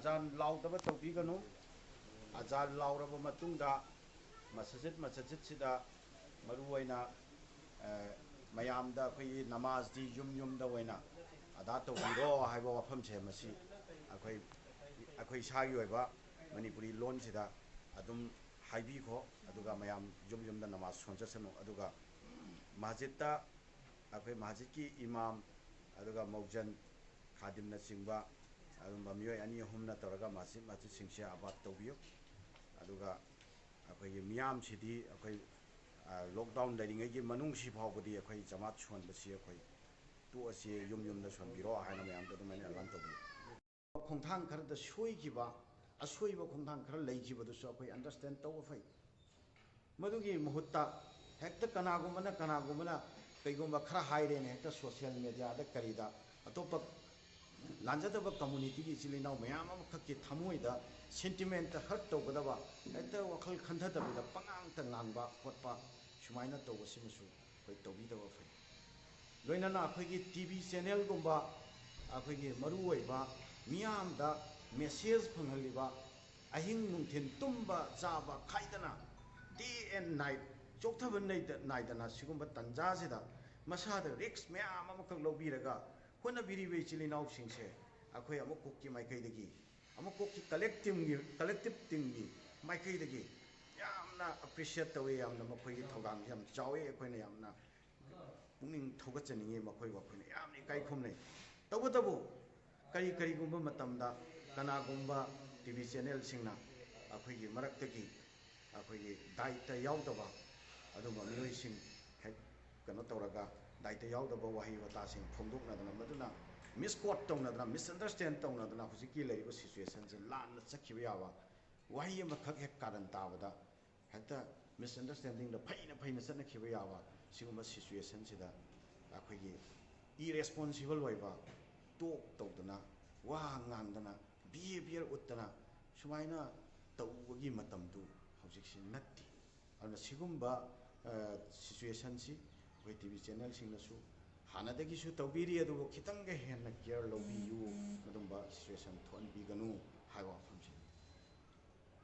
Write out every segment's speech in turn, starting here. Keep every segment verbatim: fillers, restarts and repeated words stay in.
ꯑꯖꯥꯟ ꯂꯥꯎꯗꯕ ꯇꯧꯕꯤꯒꯅꯨ꯫ ꯑꯖꯥꯟ ꯂꯥꯎꯔꯕ ꯃꯇꯨꯡꯗ ꯃꯁꯖꯤꯗ ꯃꯁꯖꯤꯗꯁꯤꯗ ꯃꯔꯨꯑꯣꯏꯅ, ꯑ, ꯃꯌꯥꯝꯗ ꯑꯩꯈꯣꯏꯒꯤ ꯅꯃꯥꯖꯇꯤ ꯌꯨꯝ ꯌꯨꯝꯗ ꯑꯣꯏꯅ ꯑꯗꯥ ꯇꯧꯕꯤꯔꯣ ꯍꯥꯏꯕ ꯋꯥꯐꯝꯁꯦ, ꯃꯁꯤ ꯑꯩꯈꯣꯏ, ꯑꯩꯈꯣꯏ ꯏꯁꯥꯒꯤ ꯑꯣꯏꯕ ꯃꯅꯤꯄꯨꯔꯤ ꯂꯣꯟꯁꯤꯗ ꯑꯗꯨꯝ ꯍꯥꯏꯕꯤꯈꯣ꯫ ꯑꯗꯨꯒ ꯃꯌꯥꯝ ꯌꯨꯝ ꯌꯨꯝꯗ ꯅꯃꯥꯖ ꯁꯣꯟꯖꯁꯅꯨ꯫ ꯑꯗꯨꯒ ꯃꯁꯖꯤꯗꯇ ꯑꯩꯈꯣꯏ ꯃꯁꯖꯤꯗꯀꯤ ꯏꯃꯥꯝ, ꯑꯗꯨꯒ ꯃꯧꯖꯟ, ꯈꯥꯗꯤꯝꯅꯆꯤꯡꯕ ꯑꯗꯨꯝꯕ ꯃꯤꯑꯣꯏ ꯑꯅꯤ ꯑꯍꯨꯝꯅ ꯇꯧꯔꯒ ꯃꯁꯖꯤꯗ, ꯃꯁꯖꯤꯗꯁꯤꯡꯁꯦ ꯑꯕꯥꯗ ꯇꯧꯕꯤꯌꯨ꯫ ꯑꯗꯨꯒ ꯑꯩꯈꯣꯏꯒꯤ ꯃꯤꯌꯥꯝꯁꯤꯗꯤ ꯑꯩꯈꯣꯏ, ꯑ, ꯂꯣꯛꯗꯥꯎꯟ ꯂꯩꯔꯤꯉꯩꯒꯤ ꯃꯅꯨꯡꯁꯤ ꯐꯥꯎꯕꯗꯤ ꯑꯩꯈꯣꯏ ꯖꯃꯥꯠ ꯁꯣꯟꯕꯁꯤ ꯑꯩꯈꯣꯏ ꯇꯣꯛꯑꯁꯤ, ꯌꯨꯝ ꯌꯨꯝꯗ ꯁꯣꯟꯕꯤꯔꯣ ꯍꯥꯏꯅ ꯃꯌꯥꯝꯗ ꯑꯗꯨꯃꯥꯏꯅ ꯑꯦꯂꯥꯟ ꯇꯧꯕꯤꯌꯨ꯫ ꯈꯣꯡꯊꯥꯡ ꯈꯔꯗ ꯁꯣꯏꯈꯤꯕ, ꯑꯁꯣꯏꯕ ꯈꯣꯡꯊꯥꯡ ꯈꯔ ꯂꯩꯈꯤꯕꯗꯨꯁꯨ ꯑꯩꯈꯣꯏ ꯑꯟꯗꯔꯁꯇꯦꯟ ꯇꯧꯕ ꯐꯩ꯫ ꯃꯗꯨꯒꯤ ꯃꯍꯨꯠꯇ ꯍꯦꯛꯇ ꯀꯅꯥꯒꯨꯝꯕꯅ, ꯀꯅꯥꯒꯨꯝꯕꯅ ꯀꯩꯒꯨꯝꯕ ꯈꯔ ꯍꯥꯏꯔꯦꯅ ꯍꯦꯛꯇ ꯁꯣꯁꯤꯌꯦꯜ ꯃꯦꯗꯤꯌꯥꯗ ꯀꯔꯤꯗ ꯑꯇꯣꯞꯄ ꯂꯥꯟꯖꯗꯕ ꯀꯝꯃꯨꯅꯤꯇꯤꯒꯤ ꯏꯆꯤꯜ ꯏꯅꯥꯎ ꯃꯌꯥꯝ ꯑꯃꯈꯛꯀꯤ ꯊꯃꯣꯏꯗ ꯁꯦꯟꯇꯤꯃꯦꯟꯇ ꯍꯔꯠ ꯇꯧꯒꯗꯕ, ꯍꯦꯛꯇ ꯋꯥꯈꯜ ꯈꯟꯊꯗꯕꯤꯗ ꯄꯉꯥꯡꯇ ꯉꯥꯡꯕ ꯈꯣꯠꯄ, ꯁꯨꯃꯥꯏꯅ ꯇꯧꯕꯁꯤꯃꯁꯨ ꯑꯩꯈꯣꯏ ꯇꯧꯕꯤꯗꯕ ꯐꯩ꯫ ꯂꯣꯏꯅꯅ ꯑꯩꯈꯣꯏꯒꯤ ꯇꯤ ꯚꯤ ꯆꯦꯅꯦꯜꯒꯨꯝꯕ, ꯑꯩꯈꯣꯏꯒꯤ ꯃꯔꯨꯑꯣꯏꯕ ꯃꯤꯌꯥꯝꯗ ꯃꯦꯁꯦꯖ ꯐꯪꯍꯜꯂꯤꯕ, ꯑꯍꯤꯡ ꯅꯨꯡꯊꯤꯜ ꯇꯨꯝꯕ ꯆꯥꯕ ꯈꯥꯏꯗꯅ, day and night, ꯆꯣꯛꯊꯕ ꯅꯩꯗ-, ꯅꯥꯏꯗꯅ ꯁꯤꯒꯨꯝꯕ ꯇꯟꯖꯥꯁꯤꯗ ꯃꯁꯥꯗ ꯔꯤꯛꯁ ꯃꯌꯥꯝ ꯑꯃꯈꯛ ꯂꯧꯕꯤꯔꯒ ꯍꯣꯠꯅꯕꯤꯔꯤꯕ ꯏꯆꯤꯜ ꯏꯅꯥꯎꯁꯤꯡꯁꯦ ꯑꯩꯈꯣꯏ ꯑꯃꯨꯛ ꯀꯣꯛꯀꯤ ꯃꯥꯏꯀꯩꯗꯒꯤ, ꯑꯃꯨꯛ ꯀꯣꯛꯀꯤ ꯀꯂꯦꯛ ꯇꯤꯝꯒꯤ, ꯀꯂꯦꯛꯇꯤꯞ ꯇꯤꯝꯒꯤ ꯃꯥꯏꯀꯩꯗꯒꯤ ꯌꯥꯝꯅ ꯑꯦꯄ꯭ꯔꯤꯁꯤꯌꯦꯠ ꯇꯧꯋꯤ, ꯌꯥꯝꯅ ꯃꯈꯣꯏꯒꯤ ꯊꯧꯗꯥꯡꯁꯦ ꯌꯥꯝ ꯆꯥꯎꯋꯤ꯫ ꯑꯩꯈꯣꯏꯅ ꯌꯥꯝꯅ ꯄꯨꯛꯅꯤꯡ ꯊꯧꯒꯠꯆꯅꯤꯡꯉꯤ, ꯃꯈꯣꯏꯕꯨ ꯑꯩꯈꯣꯏꯅ ꯌꯥꯝꯅ ꯏꯀꯥꯏ ꯈꯨꯝꯅꯩ꯫ ꯇꯧꯕꯇꯕꯨ ꯀꯔꯤ ꯀꯔꯤꯒꯨꯝꯕ ꯃꯇꯝꯗ ꯀꯅꯥꯒꯨꯝꯕ ꯇꯤ ꯚꯤ ꯆꯦꯅꯦꯜꯁꯤꯡꯅ ꯑꯩꯈꯣꯏꯒꯤ ꯃꯔꯛꯇꯒꯤ ꯑꯩꯈꯣꯏꯒꯤ ꯗꯥꯏꯠꯇ ꯌꯥꯎꯗꯕ ꯑꯗꯨꯝꯕ ꯃꯤꯑꯣꯏꯁꯤꯡ ꯍꯦꯛ ꯀꯩꯅꯣ ꯇꯧꯔꯒ, ꯗꯥꯏꯠꯇ ꯌꯥꯎꯗꯕ ꯋꯥꯍꯩ ꯋꯥꯇꯥꯁꯤꯡ ꯐꯣꯡꯗꯣꯛꯅꯗꯅ, ꯃꯗꯨꯅ ꯃꯤꯁꯀꯣꯠ ꯇꯧꯅꯗꯅ, ꯃꯤꯁꯑꯟꯗꯔꯁꯇꯦꯟ ꯇꯧꯅꯗꯅ ꯍꯧꯖꯤꯛꯀꯤ ꯂꯩꯔꯤꯕ ꯁꯤꯆꯨꯋꯦꯁꯟꯁꯦ ꯂꯥꯟꯅ ꯆꯠꯈꯤꯕ ꯌꯥꯕ, ꯋꯥꯍꯩ ꯑꯃꯈꯛ ꯍꯦꯛ ꯀꯥꯔꯟ ꯇꯥꯕꯗ ꯍꯦꯛꯇ ꯃꯤꯁꯑꯟꯗꯔꯁꯇꯦꯟꯗꯤꯡꯗ ꯐꯩꯅ ꯐꯩꯅ ꯆꯠꯅꯈꯤꯕ ꯌꯥꯕ, ꯁꯤꯒꯨꯝꯕ ꯁꯤꯆꯨꯋꯦꯁꯟꯁꯤꯗ ꯑꯩꯈꯣꯏꯒꯤ ꯏꯔꯦꯁꯄꯣꯟꯁꯤꯕꯜ ꯑꯣꯏꯕ, ꯇꯣꯛ ꯇꯧꯗꯅ, ꯋꯥ ꯉꯥꯡꯗꯅ, ꯕꯤꯍꯦꯕꯤꯌꯔ ꯎꯠꯇꯅ ꯁꯨꯃꯥꯏꯅ ꯇꯧꯕꯒꯤ ꯃꯇꯝꯗꯨ ꯍꯧꯖꯤꯛꯁꯤ ꯅꯠꯇꯦ꯫ ꯑꯗꯨꯅ ꯁꯤꯒꯨꯝꯕ, ꯑ, ꯁꯤꯆꯨꯋꯦꯁꯟꯁꯤ ꯑꯩꯈꯣꯏ ꯇꯤ ꯚꯤ ꯆꯦꯅꯦꯜꯁꯤꯡꯅꯁꯨ ꯍꯥꯟꯅꯗꯒꯤꯁꯨ ꯇꯧꯕꯤꯔꯤ, ꯑꯗꯨꯕꯨ ꯈꯤꯇꯪꯒ ꯍꯦꯟꯅ ꯀꯤꯌꯔ ꯂꯧꯕꯤꯌꯨ꯫ ꯑꯗꯨꯝꯕ ꯁꯦꯟ ꯊꯣꯛꯍꯟꯕꯤꯒꯅꯨ ꯍꯥꯏꯕ ꯋꯥꯐꯝꯁꯤꯅꯤ꯫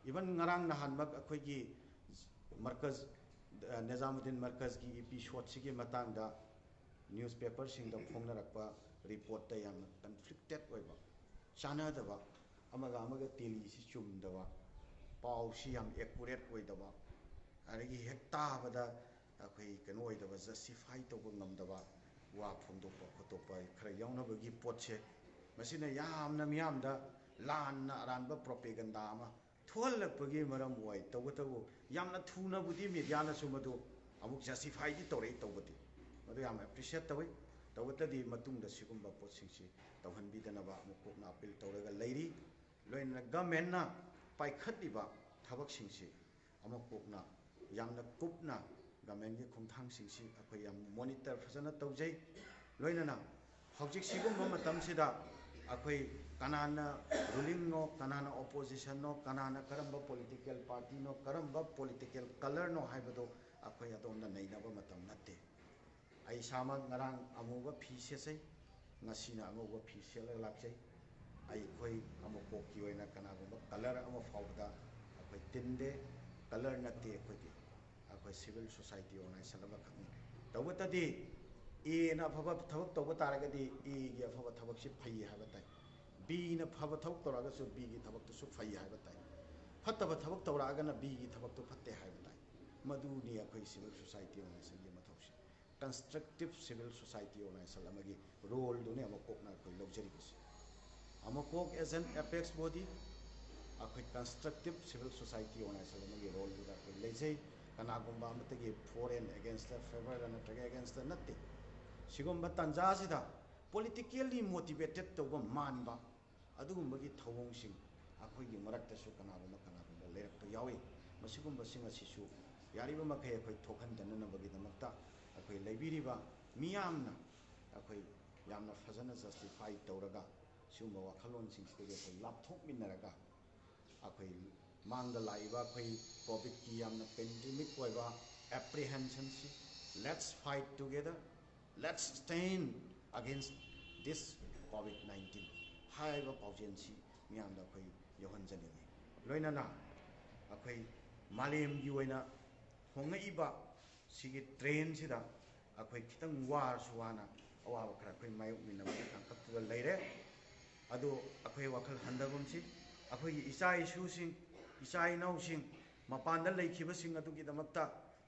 Even ꯉꯔꯥꯡ ꯅꯍꯥꯟꯃꯛ ꯑꯩꯈꯣꯏꯒꯤ ꯃꯔꯀꯖ, ꯅꯤꯖꯥꯃꯨꯗꯗꯤꯟ ꯃꯔꯀꯖꯀꯤ ꯏꯄꯤꯁꯣꯗꯁꯤꯒꯤ ꯃꯇꯥꯡꯗ ꯅ꯭ꯌꯨꯁꯄꯦꯄꯔꯁꯤꯡꯗ ꯐꯣꯡꯅꯔꯛꯄ ꯔꯤꯄꯣꯔꯠꯇ ꯌꯥꯝꯅ ꯀꯟꯐ꯭ꯂꯤꯛꯇꯦꯠ ꯑꯣꯏꯕ, ꯆꯥꯟꯅꯗꯕ, ꯑꯃꯒ ꯑꯃꯒ ꯇꯦꯂꯤꯁꯤ ꯆꯨꯝꯗꯕ, ꯄꯥꯎꯁꯤ ꯌꯥꯝ ꯑꯦꯀꯨꯔꯦꯠ ꯑꯣꯏꯗꯕ, ꯑꯗꯒꯤ ꯍꯦꯛ ꯇꯥꯕꯗ ꯑꯩꯈꯣꯏ ꯀꯩꯅꯣ ꯑꯣꯏꯗꯕ, ꯖꯁꯇꯤꯐꯥꯏ ꯇꯧꯕ ꯉꯝꯗꯕ ꯋꯥ ꯐꯣꯡꯗꯣꯛꯄ ꯈꯣꯠꯇꯣꯛꯄ ꯈꯔ ꯌꯥꯎꯅꯕꯒꯤ ꯄꯣꯠꯁꯦ, ꯃꯁꯤꯅ ꯌꯥꯝꯅ ꯃꯤꯌꯥꯝꯗ ꯂꯥꯟꯅ ꯑꯔꯥꯟꯕ ꯄ꯭ꯔꯣꯄꯦꯒꯟꯗꯥ ꯑꯃ ꯊꯣꯛꯍꯜꯂꯛꯄꯒꯤ ꯃꯔꯝ ꯑꯣꯏ꯫ ꯇꯧꯕꯇꯕꯨ ꯌꯥꯝꯅ ꯊꯨꯅꯕꯨꯗꯤ ꯃꯦꯗꯤꯌꯥꯅꯁꯨ ꯃꯗꯨ ꯑꯃꯨꯛ ꯖꯁꯇꯤꯐꯥꯏꯗꯤ ꯇꯧꯔꯛꯏ꯫ ꯇꯧꯕꯗꯤ ꯃꯗꯨ ꯌꯥꯝꯅ ꯑꯦꯄ꯭ꯔꯤꯁꯤꯌꯦꯠ ꯇꯧꯏ꯫ ꯇꯧꯕꯇꯗꯤ ꯃꯇꯨꯡꯗ ꯁꯤꯒꯨꯝꯕ ꯄꯣꯠꯁꯤꯡꯁꯤ ꯇꯧꯍꯟꯕꯤꯗꯅꯕ ꯑꯃꯨꯛ ꯀꯣꯛꯅ ꯑꯄꯤꯜ ꯇꯧꯔꯒ ꯂꯩꯔꯤ꯫ ꯂꯣꯏꯅꯅ ꯒꯃꯦꯟꯅ ꯄꯥꯏꯈꯠꯂꯤꯕ ꯊꯕꯛꯁꯤꯡꯁꯤ ꯑꯃꯨꯛ ꯀꯣꯛꯅ ꯌꯥꯝꯅ ꯀꯨꯞꯅ ꯒꯃꯦꯟꯒꯤ ꯈꯣꯡꯊꯥꯡꯁꯤꯡꯁꯤ ꯑꯩꯈꯣꯏ ꯌꯥꯝ ꯃꯣꯅꯤꯇꯔ ꯐꯖꯅ ꯇꯧꯖꯩ꯫ ꯂꯣꯏꯅꯅ ꯍꯧꯖꯤꯛ ꯁꯤꯒꯨꯝꯕ ꯃꯇꯝꯁꯤꯗ ꯑꯩꯈꯣꯏ ꯀꯅꯥꯅ ꯔꯨꯂꯤꯡꯅꯣ, ꯀꯅꯥꯅ ꯑꯣꯄꯣꯖꯤꯁꯟꯅꯣ, ꯀꯅꯥꯅ ꯀꯔꯝꯕ ꯄꯣꯂꯤꯇꯤꯀꯦꯜ ꯄꯥꯔꯇꯤꯅꯣ, ꯀꯔꯝꯕ ꯄꯣꯂꯤꯇꯤꯀꯦꯜ ꯀꯂꯔꯅꯣ ꯍꯥꯏꯕꯗꯣ ꯑꯩꯈꯣꯏ ꯑꯗꯣꯝꯗ ꯅꯩꯅꯕ ꯃꯇꯝ ꯅꯠꯇꯦ꯫ ꯑꯩ ꯏꯁꯥꯃꯛ ꯉꯔꯥꯡ ꯑꯃꯨꯕ ꯐꯤ ꯁꯦꯠꯆꯩ, ꯉꯁꯤꯅ ꯑꯉꯧꯕ ꯐꯤ ꯁꯦꯠꯂꯒ ꯂꯥꯛꯆꯩ꯫ ꯑꯩꯈꯣꯏ ꯑꯃꯨꯛ ꯀꯣꯛꯀꯤ ꯑꯣꯏꯅ ꯀꯅꯥꯒꯨꯝꯕ ꯀꯂꯔ ꯑꯃ ꯐꯥꯎꯕꯗ ꯑꯩꯈꯣꯏ ꯇꯤꯟꯗꯦ, ꯀꯂꯔ ꯅꯠꯇꯦ ꯑꯩꯈꯣꯏꯗꯤ꯫ ꯑꯩꯈꯣꯏ ꯁꯤꯚꯤꯜ ꯁꯣꯁꯥꯏꯇꯤ ꯑꯣꯔꯒꯅꯥꯏꯖꯦꯁꯟ ꯑꯃꯈꯛꯅꯤ꯫ ꯇꯧꯕꯇꯗꯤ ꯑꯦꯅ ꯑꯐꯕ ꯊꯕꯛ ꯇꯧꯕ ꯇꯥꯔꯒꯗꯤ ꯑꯦꯒꯤ ꯑꯐꯕ ꯊꯕꯛꯁꯤ ꯐꯩ ꯍꯥꯏꯕ ꯇꯥꯏ꯫ ꯕꯤꯅ ꯐꯕ ꯊꯕꯛ ꯇꯧꯔꯛꯑꯒꯁꯨ ꯕꯤꯒꯤ ꯊꯕꯛꯇꯨꯁꯨ ꯐꯩ ꯍꯥꯏꯕ ꯇꯥꯏ꯫ ꯐꯠꯇꯕ ꯊꯕꯛ ꯇꯧꯔꯛꯑꯒꯅ ꯕꯤꯒꯤ ꯊꯕꯛꯇꯨ ꯐꯠꯇꯦ ꯍꯥꯏꯕ ꯇꯥꯏ꯫ ꯃꯗꯨꯅꯤ ꯑꯩꯈꯣꯏ ꯁꯤꯚꯤꯜ ꯁꯣꯁꯥꯏꯇꯤ ꯑꯣꯔꯒꯅꯥꯏꯖꯦꯁꯟꯒꯤ ꯃꯊꯧꯁꯤ꯫ ꯀꯟꯁꯇ꯭ꯔꯛꯇꯤꯞ ꯁꯤꯚꯤꯜ ꯁꯣꯁꯥꯏꯇꯤ ꯑꯣꯔꯒꯅꯥꯏꯖꯦꯁꯟ ꯑꯃꯒꯤ ꯔꯣꯜꯗꯨꯅꯤ ꯑꯃꯀꯣꯛꯅ ꯑꯩꯈꯣꯏ ꯂꯧꯖꯔꯤꯕꯁꯤ꯫ ꯑꯃꯀꯣꯛ as an apex body, ꯑꯩꯈꯣꯏ ꯀꯟꯁꯇ꯭ꯔꯛꯇꯤꯞ ꯁꯤꯚꯤꯜ ꯁꯣꯁꯥꯏꯇꯤ ꯑꯣꯔꯒꯅꯥꯏꯖꯦꯁꯟ ꯑꯃꯒꯤ ꯔꯣꯜꯗꯨꯗ ꯑꯩꯈꯣꯏ ꯂꯩꯖꯩ꯫ ꯀꯅꯥꯒꯨꯝꯕ ꯑꯃꯠꯇꯒꯤ for and against, favour ꯅꯠꯇ꯭ꯔꯒ against ꯅꯠꯇꯦ꯫ ꯁꯤꯒꯨꯝꯕ ꯇꯥꯟꯖꯥꯁꯤꯗ ꯄꯣꯂꯤꯇꯤꯀꯦꯜꯂꯤ ꯃꯣꯇꯤꯚꯦꯇꯦꯠ ꯇꯧꯕ ꯃꯥꯟꯕ ꯑꯗꯨꯒꯨꯝꯕꯒꯤ ꯊꯧꯑꯣꯡꯁꯤꯡ ꯑꯩꯈꯣꯏꯒꯤ ꯃꯔꯛꯇꯁꯨ ꯀꯅꯥꯒꯨꯝꯕ ꯀꯅꯥꯒꯨꯝꯕ ꯂꯩꯔꯛꯄ ꯌꯥꯎꯏ꯫ ꯃꯁꯤꯒꯨꯝꯕꯁꯤꯡ ꯑꯁꯤꯁꯨ ꯌꯥꯔꯤꯕ ꯃꯈꯩ ꯑꯩꯈꯣꯏ ꯊꯣꯛꯍꯟꯗꯅꯅꯕꯒꯤꯗꯃꯛꯇ ꯑꯩꯈꯣꯏ ꯂꯩꯕꯤꯔꯤꯕ ꯃꯤꯌꯥꯝꯅ ꯑꯩꯈꯣꯏ ꯌꯥꯝꯅ ꯐꯖꯅ ꯖꯁꯇꯤꯐꯥꯏ ꯇꯧꯔꯒ ꯁꯤꯒꯨꯝꯕ ꯋꯥꯈꯜꯂꯣꯟꯁꯤꯡꯁꯤꯗꯒꯤ ꯑꯩꯈꯣꯏ ꯂꯥꯞꯊꯣꯛꯃꯤꯟꯅꯔꯒ ꯑꯩꯈꯣꯏ ꯃꯥꯡꯗ ꯂꯥꯛꯏꯕ ꯑꯩꯈꯣꯏ ꯀꯣꯚꯤꯗꯀꯤ ꯌꯥꯝꯅ ꯄꯦꯟꯗꯦꯃꯤꯛ ꯑꯣꯏꯕ ꯑꯦꯄ꯭ꯔꯤꯍꯦꯟꯁꯟꯁꯤ, let's fight together, let's stand against this COVID nineteen ꯍꯥꯏꯔꯤꯕ ꯄꯥꯎꯖꯦꯜꯁꯤ ꯃꯤꯌꯥꯝꯗ ꯑꯩꯈꯣꯏ ꯌꯧꯍꯟꯖꯅꯤꯡꯉꯤ꯫ ꯂꯣꯏꯅꯅ ꯑꯩꯈꯣꯏ ꯃꯥꯂꯦꯝꯒꯤ ꯑꯣꯏꯅ ꯍꯣꯡꯂꯛꯏꯕ ꯁꯤꯒꯤ ꯇ꯭ꯔꯦꯟꯁꯤꯗ ꯑꯩꯈꯣꯏ ꯈꯤꯇꯪ ꯋꯥꯔꯁꯨ ꯋꯥꯅ ꯑꯋꯥꯕ ꯈꯔ ꯑꯩꯈꯣꯏ ꯃꯥꯌꯣꯛꯃꯤꯟꯅꯕꯒꯤ ꯇꯥꯡꯀꯛꯇꯨꯗ ꯂꯩꯔꯦ꯫ ꯑꯗꯨ ꯑꯩꯈꯣꯏ ꯋꯥꯈꯜ ꯍꯟꯊꯒꯨꯝꯁꯤ꯫ ꯑꯩꯈꯣꯏꯒꯤ ꯏꯆꯥ ꯏꯁꯨꯁꯤꯡ, ꯏꯆꯥ ꯏꯅꯥꯎꯁꯤꯡ, ꯃꯄꯥꯟꯗ ꯂꯩꯈꯤꯕꯁꯤꯡ ꯑꯗꯨꯒꯤꯗꯃꯛꯇ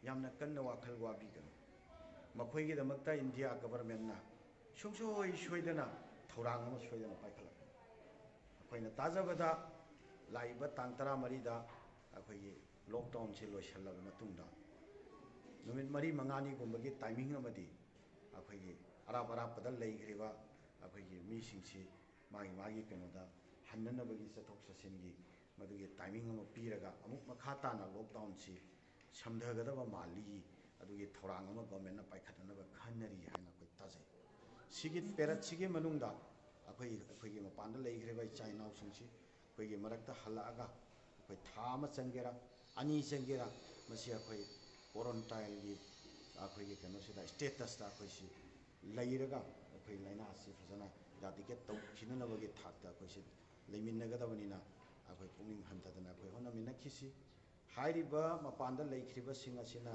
ꯌꯥꯝꯅ ꯀꯟꯅ ꯋꯥꯈꯜ ꯋꯥꯕꯤꯒꯅꯨ꯫ ꯃꯈꯣꯏꯒꯤꯗꯃꯛꯇ ꯏꯟꯗꯤꯌꯥ ꯒꯚꯔꯟꯃꯦꯟꯅ ꯁꯨꯡꯁꯣꯏ ꯁꯣꯏꯗꯅ ꯊꯧꯔꯥꯡ ꯑꯃ ꯁꯣꯏꯗꯅ ꯄꯥꯏꯈꯠꯂꯛꯀꯅꯤ꯫ ꯑꯩꯈꯣꯏꯅ ꯇꯥꯖꯕꯗ ꯂꯥꯛꯏꯕ ꯇꯥꯡ ꯇꯔꯥꯃꯔꯤꯗ ꯑꯩꯈꯣꯏꯒꯤ ꯂꯣꯛꯗꯥꯎꯟꯁꯤ ꯂꯣꯏꯁꯤꯜꯂꯕ ꯃꯇꯨꯡꯗ ꯅꯨꯃꯤꯠ ꯃꯔꯤ ꯃꯉꯥꯅꯤꯒꯨꯝꯕꯒꯤ ꯇꯥꯏꯃꯤꯡ ꯑꯃꯗꯤ ꯑꯩꯈꯣꯏꯒꯤ ꯑꯔꯥꯞ ꯑꯔꯥꯞꯄꯗ ꯂꯩꯈ꯭ꯔꯤꯕ ꯑꯩꯈꯣꯏꯒꯤ ꯃꯤꯁꯤꯡꯁꯤ ꯃꯥꯒꯤ ꯃꯥꯒꯤ ꯀꯩꯅꯣꯗ ꯍꯟꯅꯅꯕꯒꯤ ꯆꯠꯊꯣꯛ ꯆꯠꯁꯤꯟꯒꯤ ꯃꯗꯨꯒꯤ ꯇꯥꯏꯃꯤꯡ ꯑꯃ ꯄꯤꯔꯒ ꯑꯃꯨꯛ ꯃꯈꯥ ꯇꯥꯅ ꯂꯣꯛꯗꯥꯎꯟꯁꯤ ꯁꯝꯊꯒꯗꯕ ꯃꯥꯜꯂꯤ꯫ ꯑꯗꯨꯒꯤ ꯊꯧꯔꯥꯡ ꯑꯃ ꯒꯣꯔꯃꯦꯟꯅ ꯄꯥꯏꯈꯠꯅꯅꯕ ꯈꯟꯅꯔꯤ ꯍꯥꯏꯅ ꯑꯩꯈꯣꯏ ꯇꯥꯖꯩ꯫ ꯁꯤꯒꯤ ꯄꯦꯔꯠꯁꯤꯒꯤ ꯃꯅꯨꯡꯗ ꯑꯩꯈꯣꯏ, ꯑꯩꯈꯣꯏꯒꯤ ꯃꯄꯥꯟꯗ ꯂꯩꯈ꯭ꯔꯤꯕ ꯏꯆꯥ ꯏꯅꯥꯎꯁꯤꯡꯁꯤ ꯑꯩꯈꯣꯏꯒꯤ ꯃꯔꯛꯇ ꯍꯜꯂꯛꯑꯒ ꯑꯩꯈꯣꯏ ꯊꯥ ꯑꯃ ꯆꯪꯒꯦꯔꯥ, ꯑꯅꯤ ꯆꯪꯒꯦꯔꯥ, ꯃꯁꯤ ꯑꯩꯈꯣꯏ ꯀ꯭ꯋꯥꯔꯟꯇꯥꯏꯟꯒꯤ ꯑꯩꯈꯣꯏꯒꯤ ꯀꯩꯅꯣꯁꯤꯗ, ꯁ꯭ꯇꯦꯇꯁꯇ ꯑꯩꯈꯣꯏꯁꯤ ꯂꯩꯔꯒ ꯑꯩꯈꯣꯏ ꯂꯥꯏꯅꯥꯁꯤ ꯐꯖꯅ ꯏꯔꯥꯗꯤꯀꯦꯠ ꯇꯧꯈꯤꯅꯅꯕꯒꯤ ꯊꯥꯛꯇ ꯑꯩꯈꯣꯏꯁꯤ ꯂꯩꯃꯤꯟꯅꯒꯗꯕꯅꯤꯅ ꯑꯩꯈꯣꯏ ꯄꯨꯛꯅꯤꯡ ꯍꯟꯊꯗꯅ ꯑꯩꯈꯣꯏ ꯍꯣꯠꯅꯃꯤꯟꯅꯈꯤꯁꯤ꯫ ꯍꯥꯏꯔꯤꯕ ꯃꯄꯥꯟꯗ ꯂꯩꯈ꯭ꯔꯤꯕꯁꯤꯡ ꯑꯁꯤꯅ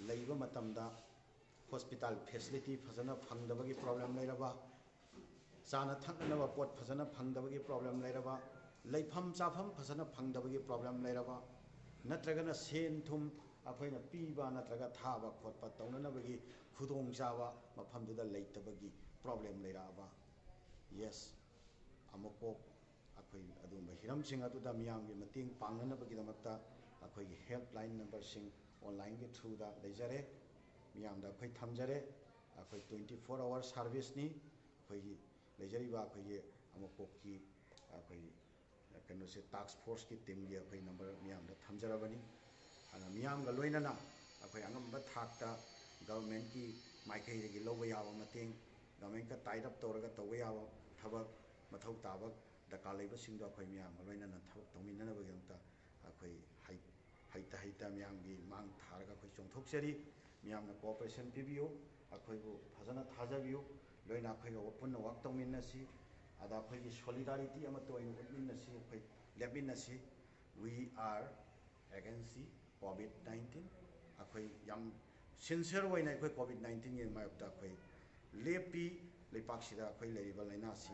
ꯂꯩꯕ ꯃꯇꯝꯗ ꯍꯣꯁꯄꯤꯇꯥꯜ ꯐꯦꯁꯤꯂꯤꯇꯤ ꯐꯖꯅ ꯐꯪꯗꯕꯒꯤ ꯄ꯭ꯔꯣꯕ꯭ꯂꯦꯝ ꯂꯩꯔꯕ, ꯆꯥꯅ ꯊꯛꯅꯅꯕ ꯄꯣꯠ ꯐꯖꯅ ꯐꯪꯗꯕꯒꯤ ꯄ꯭ꯔꯣꯕ꯭ꯂꯦꯝ ꯂꯩꯔꯕ, ꯂꯩꯐꯝ ꯆꯥꯐꯝ ꯐꯖꯅ ꯐꯪꯗꯕꯒꯤ ꯄ꯭ꯔꯣꯕ꯭ꯂꯦꯝ ꯂꯩꯔꯕ, ꯅꯠꯇ꯭ꯔꯒꯅ ꯁꯦꯟ ꯊꯨꯝ ꯑꯩꯈꯣꯏꯅ ꯄꯤꯕ ꯅꯠꯇ꯭ꯔꯒ ꯊꯥꯕ ꯈꯣꯠꯄ ꯇꯧꯅꯅꯕꯒꯤ ꯈꯨꯗꯣꯡꯆꯥꯕ ꯃꯐꯝꯗꯨꯗ ꯂꯩꯇꯕꯒꯤ ꯄ꯭ꯔꯣꯕ꯭ꯂꯦꯝ ꯂꯩꯔꯛꯑꯕ, ꯌꯦꯁ, ꯑꯃꯨꯛꯀꯣꯛ ꯑꯩꯈꯣꯏ ꯑꯗꯨꯒꯨꯝꯕ ꯍꯤꯔꯝꯁꯤꯡ ꯑꯗꯨꯗ ꯃꯤꯌꯥꯝꯒꯤ ꯃꯇꯦꯡ ꯄꯥꯡꯅꯅꯕꯒꯤꯗꯃꯛꯇ ꯑꯩꯈꯣꯏꯒꯤ ꯍꯦꯜꯞꯂꯥꯏꯟ ꯅꯝꯕꯔꯁꯤꯡ ꯑꯣꯟꯂꯥꯏꯟꯒꯤ ꯊ꯭ꯔꯨꯗ ꯂꯩꯖꯔꯦ, ꯃꯤꯌꯥꯝꯗ ꯑꯩꯈꯣꯏ ꯊꯝꯖꯔꯦ꯫ ꯑꯩꯈꯣꯏ twenty four hour serviceꯅꯤ꯫ ꯑꯩꯈꯣꯏꯒꯤ ꯂꯩꯖꯔꯤꯕ ꯑꯩꯈꯣꯏꯒꯤ ꯑꯃꯨꯛꯀꯣꯛꯀꯤ ꯑꯩꯈꯣꯏ ꯀꯩꯅꯣꯁꯦ, ꯇꯥꯛꯁ ꯐꯣꯔꯁꯀꯤ ꯇꯤꯝꯒꯤ ꯑꯩꯈꯣꯏ ꯅꯝꯕꯔ ꯃꯤꯌꯥꯝꯗ ꯊꯝꯖꯔꯕꯅꯤ꯫ ꯑꯗꯨꯅ ꯃꯤꯌꯥꯝꯒ ꯂꯣꯏꯅꯅ ꯑꯩꯈꯣꯏ ꯑꯉꯝꯕ ꯊꯥꯛꯇ ꯒꯚꯔꯟꯃꯦꯟꯠꯀꯤ ꯃꯥꯏꯀꯩꯗꯒꯤ ꯂꯧꯕ ꯌꯥꯕ ꯃꯇꯦꯡ, ꯒꯚꯔꯟꯃꯦꯟꯠꯀ ꯇꯥꯏꯠ ꯑꯞ ꯇꯧꯔꯒ ꯇꯧꯕ ꯌꯥꯕ ꯊꯕꯛ, ꯃꯊꯧ ꯇꯥꯕ ꯗꯔꯀꯥꯔ ꯂꯩꯕꯁꯤꯡꯗꯣ ꯑꯩꯈꯣꯏ ꯃꯤꯌꯥꯝꯒ ꯂꯣꯏꯅꯅ ꯊꯕꯛ ꯇꯧꯃꯤꯟꯅꯅꯕꯒꯤꯗꯃꯛꯇ ꯑꯩꯈꯣꯏ ꯍꯩ-, ꯍꯩꯇ ꯍꯩꯇ ꯃꯤꯌꯥꯝꯒꯤ ꯃꯥꯡ ꯊꯥꯔꯒ ꯑꯩꯈꯣꯏ ꯆꯣꯡꯊꯣꯛꯆꯔꯤ꯫ ꯃꯤꯌꯥꯝꯅ ꯀꯣꯑꯣꯄꯔꯦꯁꯟ ꯄꯤꯕꯤꯌꯨ, ꯑꯩꯈꯣꯏꯕꯨ ꯐꯖꯅ ꯊꯥꯖꯕꯤꯌꯨ, ꯂꯣꯏꯅ ꯑꯩꯈꯣꯏꯒ ꯄꯨꯟꯅ ꯋꯥꯛ ꯇꯧꯃꯤꯟꯅꯁꯤ꯫ ꯑꯗ ꯑꯩꯈꯣꯏꯒꯤ solidarity ꯑꯃꯠꯇ ꯑꯣꯏꯅ ꯎꯠꯃꯤꯟꯅꯁꯤ, ꯑꯩꯈꯣꯏ ꯂꯦꯞꯃꯤꯟꯅꯁꯤ꯫ We are against the COVID nineteen꯫ ꯑꯩꯈꯣꯏ ꯌꯥꯝ sincere ꯑꯣꯏꯅ ꯑꯩꯈꯣꯏ COVID nineteenꯒꯤ ꯃꯥꯌꯣꯛꯇ ꯑꯩꯈꯣꯏ ꯂꯦꯞꯄꯤ꯫ ꯂꯩꯄꯥꯛꯁꯤꯗ ꯑꯩꯈꯣꯏ ꯂꯩꯔꯤꯕ ꯂꯥꯏꯅꯥꯁꯤ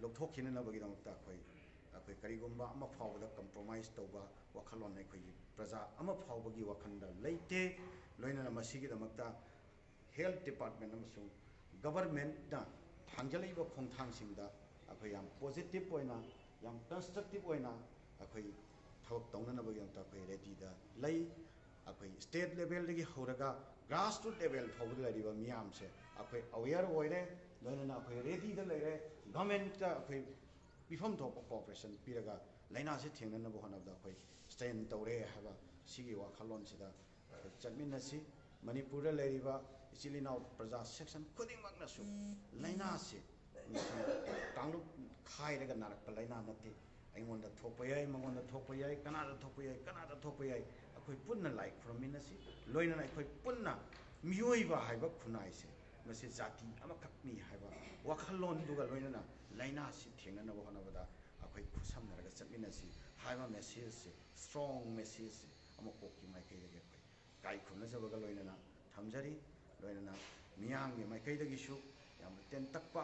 ꯂꯧꯊꯣꯛꯈꯤꯅꯅꯕꯒꯤꯗꯃꯛꯇ ꯑꯩꯈꯣꯏ, ꯑꯩꯈꯣꯏ ꯀꯔꯤꯒꯨꯝꯕ ꯑꯃ ꯐꯥꯎꯕꯗ compromise ꯇꯧꯕ ꯋꯥꯈꯜꯂꯣꯟ ꯑꯩꯈꯣꯏꯒꯤ ꯄ꯭ꯔꯖꯥ ꯑꯃ ꯐꯥꯎꯕꯒꯤ ꯋꯥꯈꯜꯗ ꯂꯩꯇꯦ꯫ ꯂꯣꯏꯅꯅ ꯃꯁꯤꯒꯤꯗꯃꯛꯇ health department ꯑꯃꯁꯨꯡ governmentꯅ ꯊꯥꯡꯖꯜꯂꯛꯏꯕ ꯈꯣꯡꯊꯥꯡꯁꯤꯡꯗ ꯑꯩꯈꯣꯏ ꯌꯥꯝ positive ꯑꯣꯏꯅ, ꯌꯥꯝ constructive ꯑꯣꯏꯅ ꯑꯩꯈꯣꯏ ꯊꯕꯛ ꯇꯧꯅꯅꯕꯒꯤꯗꯃꯛꯇ ꯑꯩꯈꯣꯏ readyꯗ ꯂꯩ꯫ ꯑꯩꯈꯣꯏ state levelꯗꯒꯤ ꯍꯧꯔꯒ grassroot level ꯐꯥꯎꯕꯗ ꯂꯩꯔꯤꯕ ꯃꯤꯌꯥꯝꯁꯦ ꯑꯩꯈꯣꯏ aware ꯑꯣꯏꯔꯦ꯫ ꯂꯣꯏꯅꯅ ꯑꯩꯈꯣꯏ readyꯗ ꯂꯩꯔꯦ꯫ Governmentꯇ ꯑꯩꯈꯣꯏ ꯄꯤꯐꯝ ꯊꯣꯛꯄ cooperation ꯄꯤꯔꯒ ꯂꯥꯏꯅꯥꯁꯤ ꯊꯦꯡꯅꯅꯕ ꯍꯣꯠꯅꯕꯗ ꯑꯩꯈꯣꯏ stand ꯇꯧꯔꯦ ꯍꯥꯏꯕ ꯁꯤꯒꯤ ꯋꯥꯈꯜꯂꯣꯟꯁꯤꯗ ꯑꯩꯈꯣꯏ ꯆꯠꯃꯤꯟꯅꯁꯤ꯫ ꯃꯅꯤꯄꯨꯔꯗ ꯂꯩꯔꯤꯕ ꯏꯆꯤꯜ ꯏꯅꯥꯎ ꯄ꯭ꯔꯖꯥ section ꯈꯨꯗꯤꯡꯃꯛꯅꯁꯨ ꯂꯥꯏꯅꯥꯁꯤ ꯀꯥꯡꯂꯨꯞ ꯈꯥꯏꯔꯒ ꯅꯥꯔꯛꯄ ꯂꯥꯏꯅꯥ ꯅꯠꯇꯦ꯫ ꯑꯩꯉꯣꯟꯗ ꯊꯣꯛꯄ ꯌꯥꯏ, ꯃꯉꯣꯟꯗ ꯊꯣꯛꯄ ꯌꯥꯏ, ꯀꯅꯥꯗ ꯊꯣꯛꯄ ꯌꯥꯏ, ꯀꯅꯥꯗ ꯊꯣꯛꯄ ꯌꯥꯏ꯫ ꯑꯩꯈꯣꯏ ꯄꯨꯟꯅ ꯂꯥꯏ ꯈꯨꯔꯨꯝꯃꯤꯟꯅꯁꯤ꯫ ꯂꯣꯏꯅꯅ ꯑꯩꯈꯣꯏ ꯄꯨꯟꯅ ꯃꯤꯑꯣꯏꯕ ꯍꯥꯏꯕ ꯈꯨꯟꯅꯥꯏꯁꯦ ꯃꯁꯤ ꯖꯥꯇꯤ ꯑꯃꯈꯛꯅꯤ ꯍꯥꯏꯕ ꯋꯥꯈꯜꯂꯣꯟꯗꯨꯒ ꯂꯣꯏꯅꯅ ꯂꯥꯏꯅꯥꯁꯤ ꯊꯦꯡꯅꯅꯕ ꯍꯣꯠꯅꯕꯗ ꯑꯩꯈꯣꯏ ꯈꯨꯠꯁꯝꯅꯔꯒ ꯆꯠꯃꯤꯟꯅꯁꯤ ꯍꯥꯏꯕ messageꯁꯦ, strong messageꯁꯦ ꯑꯃ ꯀꯣꯛꯀꯤ ꯃꯥꯏꯀꯩꯗꯒꯤ ꯑꯩꯈꯣꯏ ꯏꯀꯥꯏ ꯈꯨꯝꯅꯖꯕꯒ ꯂꯣꯏꯅꯅ ꯊꯝꯖꯔꯤ꯫ ꯂꯣꯏꯅꯅ ꯃꯤꯌꯥꯝꯒꯤ ꯃꯥꯏꯀꯩꯗꯒꯤꯁꯨ ꯌꯥꯝꯅ ꯇꯦꯟꯇꯛꯄ